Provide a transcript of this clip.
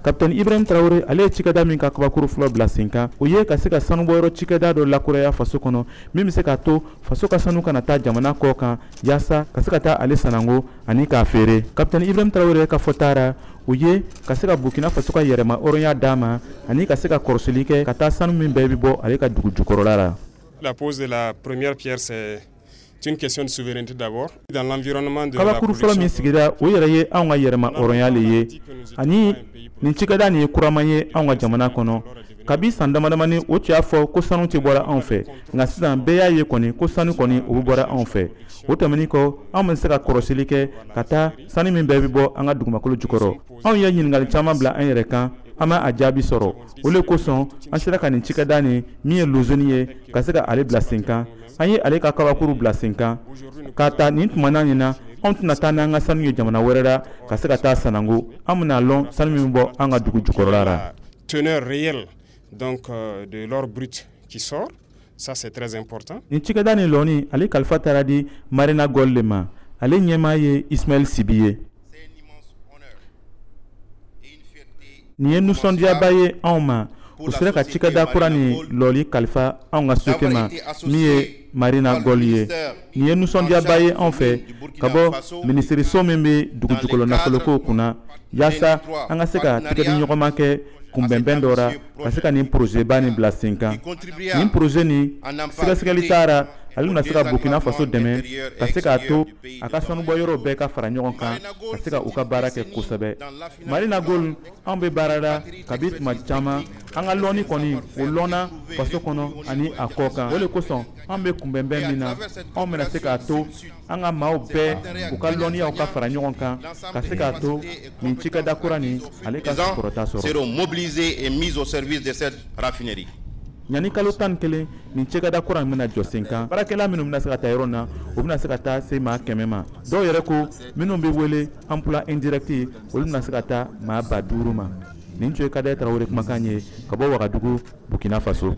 Kapitɛni Ibrahim Traoré, ale ye cikɛda min ka kabakuru fɔlɔ bila sen kan, o ye ka se ka sanubɔyɔrɔ cikɛda dɔ lakuraya faso kɔnɔ, min bɛ se k'a to faso ka sanu kana taa jamana kɔ kan, yaasa ka se ka taa ale sanango ani k'a feere. Kapitɛni Ibrahim Traoré ka fɔta ra, o ye ka se ka Burkina Faso ka yɛrɛma hɔrɔnya d'a ma ani ka se ka kɔrɔsili kɛ ka taa sanu min bɛɛ bɛ bɔ ale ka dugu jukɔrɔla la. La pose de la première pierre, c'est une question de souveraineté d'abord. Dans l'environnement de la Kabakuru fɔlɔ min sigira, o yɛrɛ ye anw ka yɛrɛma hɔrɔnya le ye, ani nin cikɛda nin ye kuraman ye anw ka jamana kɔnɔ. Kabi san damadamani, o tun y'a fɔ ko sanu tɛ bɔra anw fɛ, nka sisan bɛɛ y'a ye kɔni ko sanu kɔni, o bɛ bɔra anw fɛ. O tɛmɛnen kɔ, anw bɛ se ka kɔrɔsili kɛ ka taa sanu min bɛɛ bɛ bɔ an ka dugumakolo jukɔrɔ. Anw ye ɲininkali caman bila an yɛrɛ kan, an ma a jaabi sɔrɔ. O le kosɔn an sera ka nin cikɛda nin min ye lozoni ye, ka se ka ale bila sen kan. An ye ale ka kabakuru bila sen kan k'a ta nin tumana nin na, anw tɛna taa n'an ka sanu ye jamana wɛrɛ la ka se ka taa sanango. An bɛna lɔn sanu min bɔ an ka dugu jukɔrɔla la. Teneur réelle donc de l'or brut qui sort, ça c'est très important. Nin cikɛda nin lɔni, ale kalifa taara di Marina Gold le ma. Ale ɲɛmaa ye Ismaël Sibi ye. Nin ye nisɔndiyaba ye anw ma. U sera ka cikɛda kura nin lɔli kalifa anw ka société ma min ye Marina Gold ye. Nin ye nisɔndiyaba ye anw fɛ ka bɔ minisiriso min bɛ dugu jukɔrɔ nafoloko kunna, yaasa an ka se ka tigɛdiɲɔgɔnma kɛ kunbɛnbɛn dɔ ra ka se ka nin projet ba nin bila sen kan. Nin projet nin sɛgɛsɛgɛli taara, ale bɛna se ka Burkina Faso dɛmɛ ka se k'a to a ka sanubɔyɔrɔw bɛɛ ka fara ɲɔgɔn kan ka se ka u ka baara kɛ kosɛbɛ. Marina Gold, anw bɛ baara la kabi tuma caman. An ka lɔnni kɔni, o lɔnna faso kɔnɔ ani a kɔ kan. O de kosɔn an bɛ kunbɛnbɛn min na, anw bɛna se k'a to an ka maaw bɛɛ u ka lɔnniyaw ka fara ɲɔgɔn kan ka se k'a to nin cikɛda kura nin, ale ka kɔrɔta sɔrɔ. Seront mobilisés et mis au service de cette raffinerie. Yanni kalo 11, nin cɛkɛda kura in bɛna jɔ sen kan. Baarakɛla minnu bɛna se ka taa yɔrɔ na, o bɛna se ka taa se maa 100 ma. Dɔw yɛrɛ ko minnu bɛ wele emploi indirect, olu bɛna se ka taa maa 5000 ma. Nin tun ye Kadɛ Tarawele kumakan ye ka bɔ Wagadugu, Burkina Faso.